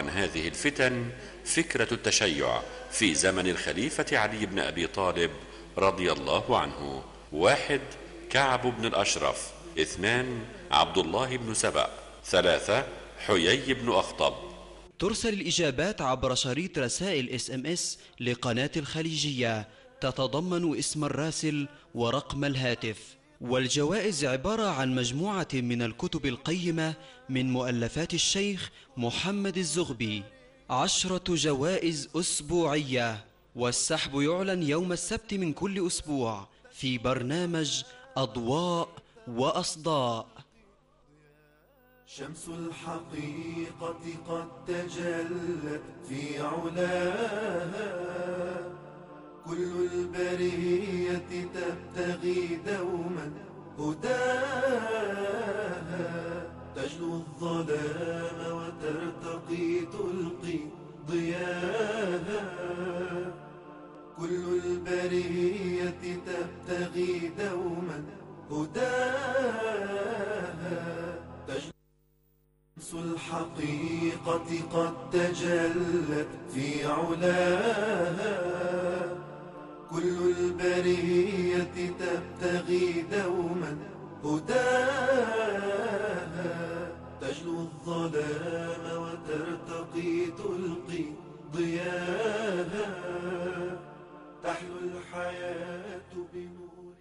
عن هذه الفتن فكرة التشيع في زمن الخليفة علي بن أبي طالب رضي الله عنه؟ 1. كعب بن الأشرف، 2. عبد الله بن سبأ، 3. حيي بن أخطب. ترسل الإجابات عبر شريط رسائل SMS لقناة الخليجية تتضمن اسم الراسل ورقم الهاتف. والجوائز عبارة عن مجموعة من الكتب القيمة من مؤلفات الشيخ محمد الزغبي، 10 جوائز أسبوعية، والسحب يعلن يوم السبت من كل أسبوع في برنامج أضواء وأصداء. شمس الحقيقة قد تجلت في علاها، كل البرية تبتغي دوما هداها، تجلو الظلام وترتقي تلقي ضياها، كل البرية تبتغي دوما هداها، شمس الحقيقة قد تجلت في علاها، كل البرية تبتغي دوما هداها، تجلو الظلام وترتقي تلقي ضياها، تحلو الحياة بنور.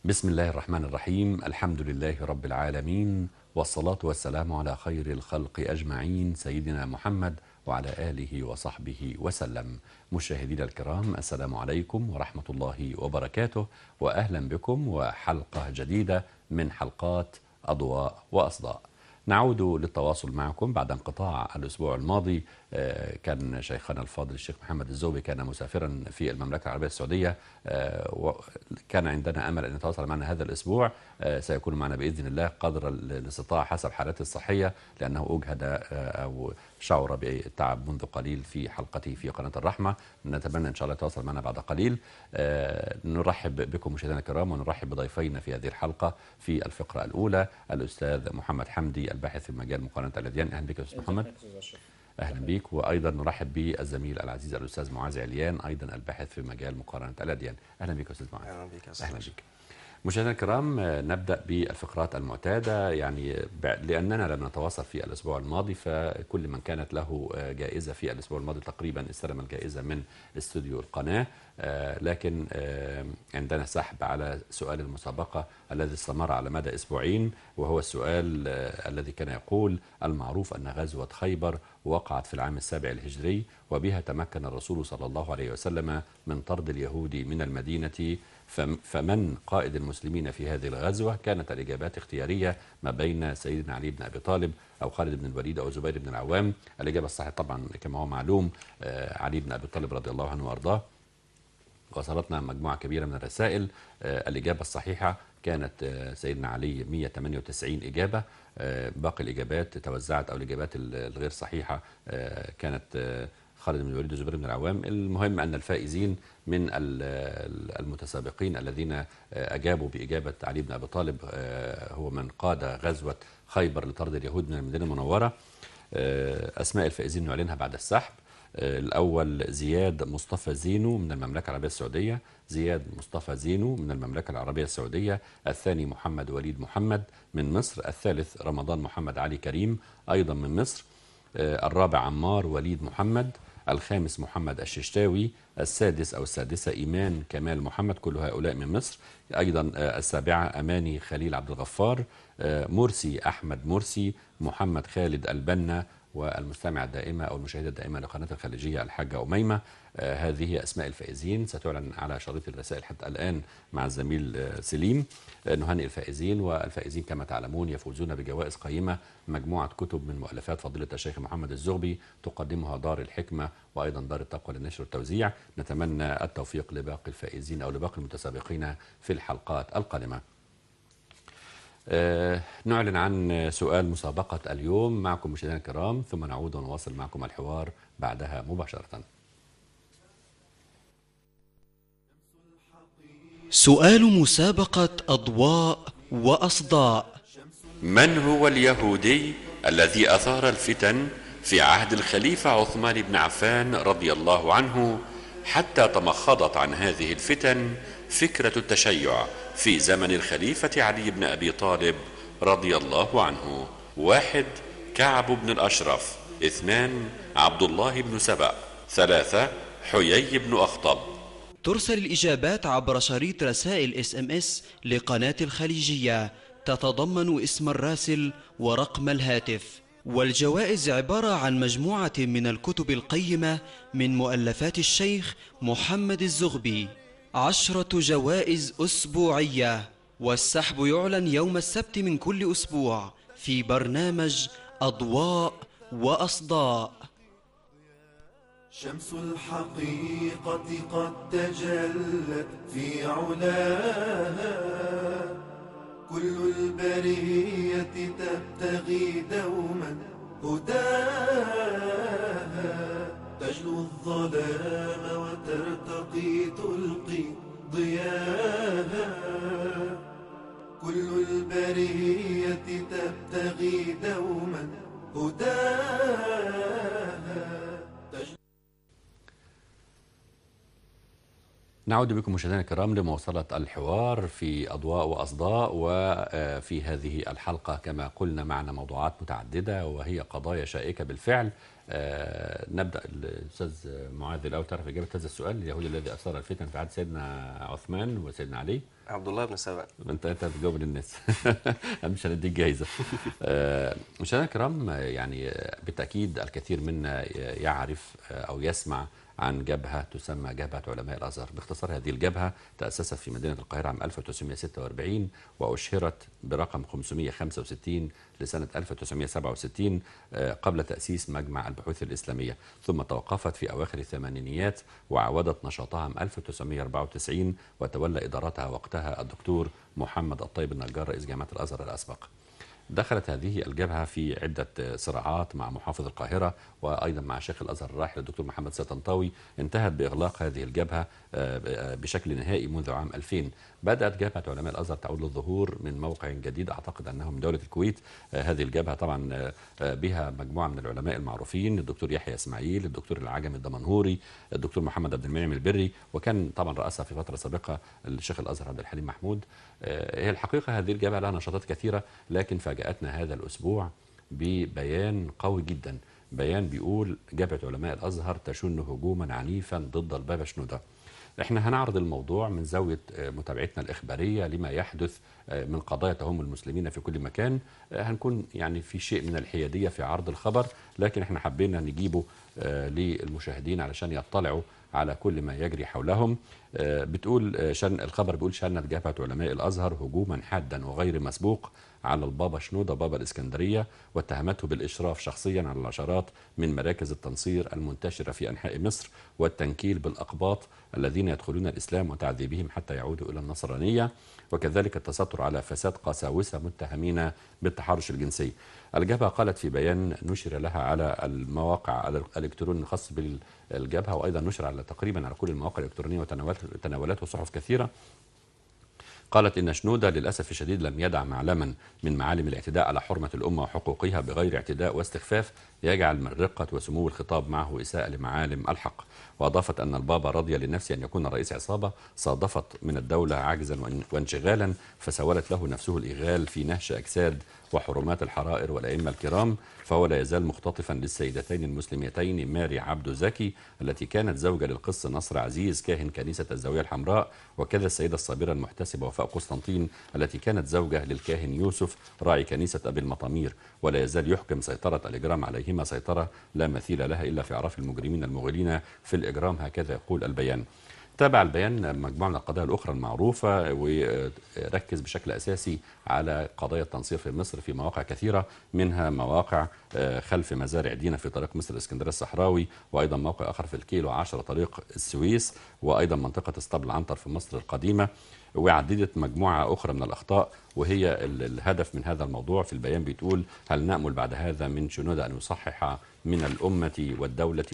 بسم الله الرحمن الرحيم. الحمد لله رب العالمين، والصلاة والسلام على خير الخلق أجمعين، سيدنا محمد وعلى آله وصحبه وسلم. مشاهدينا الكرام، السلام عليكم ورحمة الله وبركاته، وأهلا بكم وحلقة جديدة من حلقات أضواء وأصداء. نعود للتواصل معكم بعد انقطاع الأسبوع الماضي. كان شيخنا الفاضل الشيخ محمد الزغبي كان مسافرا في المملكة العربية السعودية، وكان عندنا أمل أن يتواصل معنا هذا الأسبوع. سيكون معنا بإذن الله قدر الاستطاعة حسب حالته الصحية، لأنه أجهد أو شعر بالتعب منذ قليل في حلقته في قناة الرحمة. نتمنى إن شاء الله يتواصل معنا بعد قليل. نرحب بكم مشاهدينا الكرام، ونرحب بضيفينا في هذه الحلقة. في الفقرة الأولى الأستاذ محمد حمدي الباحث في مجال مقارنة الأديان. أهلا بك يا أستاذ محمد. أهلا بك. وأيضا نرحب بالزميل العزيز الأستاذ معاذ عليان، أيضا الباحث في مجال مقارنة الأديان. أهلا بك أستاذ معاذ. أهلا بك. أهلا بك. مشاهدينا الكرام، نبدأ بالفقرات المعتادة. يعني لأننا لم نتواصل في الأسبوع الماضي، فكل من كانت له جائزة في الأسبوع الماضي تقريبا استلم الجائزة من استوديو القناة، لكن عندنا سحب على سؤال المسابقة الذي استمر على مدى أسبوعين، وهو السؤال الذي كان يقول: المعروف أن غزوة خيبر وقعت في العام 7 الهجري، وبها تمكن الرسول صلى الله عليه وسلم من طرد اليهود من المدينة، فمن قائد المسلمين في هذه الغزوة؟ كانت الإجابات اختيارية ما بين سيدنا علي بن أبي طالب أو خالد بن الوليد أو زبير بن العوام. الإجابة الصحيحة طبعا كما هو معلوم علي بن أبي طالب رضي الله عنه وأرضاه. وصلتنا مجموعة كبيرة من الرسائل. الإجابة الصحيحة كانت سيدنا علي 198 إجابة. باقي الإجابات توزعت، أو الإجابات الغير صحيحة كانت خالد بن الوليد وزبير بن العوام. المهم أن الفائزين من المتسابقين الذين أجابوا بإجابة علي بن أبي طالب هو من قاد غزوة خيبر لطرد اليهود من المدينة المنورة. أسماء الفائزين نعلنها بعد السحب. الأول زياد مصطفى زينو من المملكة العربية السعودية، زياد مصطفى زينو من المملكة العربية السعودية. الثاني محمد وليد محمد من مصر. الثالث رمضان محمد علي كريم أيضا من مصر. الرابع عمار وليد محمد. الخامس محمد الششتاوي. السادس أو السادسة إيمان كمال محمد، كل هؤلاء من مصر. أيضا السابعة أماني خليل عبد الغفار، مرسي أحمد مرسي، محمد خالد البنا، والمستمعة الدائمة أو المشاهدة الدائمة لقناة الخليجية الحاجة أميمة. هذه أسماء الفائزين ستعلن على شريط الرسائل حتى الآن مع الزميل سليم. نهنئ الفائزين، والفائزين كما تعلمون يفوزون بجوائز قيمة، مجموعة كتب من مؤلفات فضيلة الشيخ محمد الزغبي تقدمها دار الحكمة وأيضا دار التقوى للنشر والتوزيع. نتمنى التوفيق لباقي الفائزين أو لباقي المتسابقين في الحلقات القادمة. نعلن عن سؤال مسابقة اليوم معكم مشاهدينا الكرام، ثم نعود ونواصل معكم الحوار بعدها مباشرة. سؤال مسابقة أضواء وأصداء. من هو اليهودي الذي أثار الفتن في عهد الخليفة عثمان بن عفان رضي الله عنه، حتى تمخضت عن هذه الفتن فكرة التشيع في زمن الخليفة علي بن أبي طالب رضي الله عنه؟ 1. كعب بن الأشرف، 2. عبد الله بن سبأ، 3. حيي بن أخطب. ترسل الإجابات عبر شريط رسائل SMS لقناة الخليجية تتضمن اسم الراسل ورقم الهاتف، والجوائز عبارة عن مجموعة من الكتب القيمة من مؤلفات الشيخ محمد الزغبي، 10 جوائز أسبوعية، والسحب يعلن يوم السبت من كل أسبوع في برنامج أضواء وأصداء. شمس الحقيقة قد تجلت في علاها، كل البرية تبتغي دوما هداها، تجلو الظلام وترتقي تلقي ضياها، كل البرية تبتغي دوما هداها. نعود بكم مشاهدينا الكرام لمواصلة الحوار في أضواء وأصداء، وفي هذه الحلقة كما قلنا معنا موضوعات متعددة وهي قضايا شائكة بالفعل. نبدأ الأستاذ معاذ الأول، تعرف إجابة هذا السؤال؟ اليهودي الذي أثار الفتن في عهد سيدنا عثمان وسيدنا علي؟ عبد الله بن سبأ. أنت بتجاوب للناس مش هنديك جايزة. مشاهدينا الكرام، يعني بالتأكيد الكثير منا يعرف أو يسمع عن جبهة تسمى جبهة علماء الأزهر. باختصار، هذه الجبهة تأسست في مدينة القاهرة عام 1946 وأشهرت برقم 565 لسنة 1967 قبل تأسيس مجمع البحوث الإسلامية، ثم توقفت في أواخر الثمانينيات وعودت نشاطها عام 1994، وتولى إدارتها وقتها الدكتور محمد الطيب النجار رئيس جامعة الأزهر الأسبق. دخلت هذه الجبهة في عدة صراعات مع محافظ القاهرة وأيضا مع شيخ الأزهر الراحل الدكتور محمد سيطنطاوي، انتهت بإغلاق هذه الجبهة بشكل نهائي منذ عام 2000. بدأت جبهة علماء الأزهر تعود للظهور من موقع جديد، أعتقد أنه من دولة الكويت. هذه الجبهة طبعا بها مجموعة من العلماء المعروفين، الدكتور يحيى إسماعيل، الدكتور العجمي الدمنهوري، الدكتور محمد عبد المنعم البري، وكان طبعا رأسها في فترة سابقة الشيخ الأزهر عبد الحليم محمود. هي الحقيقة هذه الجبهة لها نشاطات كثيرة، لكن فاجأتنا هذا الأسبوع ببيان قوي جدا، بيان بيقول جبهة علماء الأزهر تشن هجوما عنيفا ضد البابا شنودة. احنا هنعرض الموضوع من زاوية متابعتنا الإخبارية لما يحدث من قضايا تهم المسلمين في كل مكان. هنكون يعني في شيء من الحيادية في عرض الخبر، لكن احنا حبينا نجيبه للمشاهدين علشان يطلعوا على كل ما يجري حولهم. بتقول الخبر بيقول شنت جبهة علماء الأزهر هجوما حادا وغير مسبوق على البابا شنودة بابا الإسكندرية، واتهمته بالإشراف شخصيا على العشرات من مراكز التنصير المنتشرة في أنحاء مصر والتنكيل بالأقباط الذين يدخلون الإسلام وتعذيبهم حتى يعودوا إلى النصرانية، وكذلك التستر على فساد قساوسة متهمين بالتحرش الجنسي. الجبهة قالت في بيان نشر لها على المواقع الإلكتروني الخاص بالجبهة، وأيضا نشر على تقريبا على كل المواقع الإلكترونية وتناولته صحف كثيرة، قالت إن شنودة للأسف الشديد لم يدع معلما من معالم الاعتداء على حرمة الأمة وحقوقها بغير اعتداء واستخفاف يجعل من رقة وسمو الخطاب معه إساءة لمعالم الحق. وأضافت أن البابا رضي لنفسه أن يكون رئيس عصابة صادفت من الدولة عجزا وانشغالا، فسولت له نفسه الإغال في نهش أجساد وحرمات الحرائر والأئمة الكرام، فهو لا يزال مختطفا للسيدتين المسلمتين ماري عبد زكي التي كانت زوجة للقس نصر عزيز كاهن كنيسة الزاوية الحمراء، وكذا السيدة الصابرة المحتسبة وفاء قسطنطين التي كانت زوجة للكاهن يوسف راعي كنيسة أبي المطامير. ولا يزال يحكم سيطرة الإجرام عليهما سيطرة لا مثيل لها إلا في أعراف المجرمين المغلين في الإجرام، هكذا يقول البيان. تابع البيان مجموعة من القضايا الأخرى المعروفة، وركز بشكل أساسي على قضايا التنصير في مصر في مواقع كثيرة، منها مواقع خلف مزارع دينا في طريق مصر الإسكندرية الصحراوي، وأيضا موقع آخر في الكيلو 10 طريق السويس، وأيضا منطقة اسطبل عنتر في مصر القديمة، وعددت مجموعة أخرى من الأخطاء. وهي الهدف من هذا الموضوع في البيان بتقول: هل نأمل بعد هذا من شنودة أن يصحح من الأمة والدولة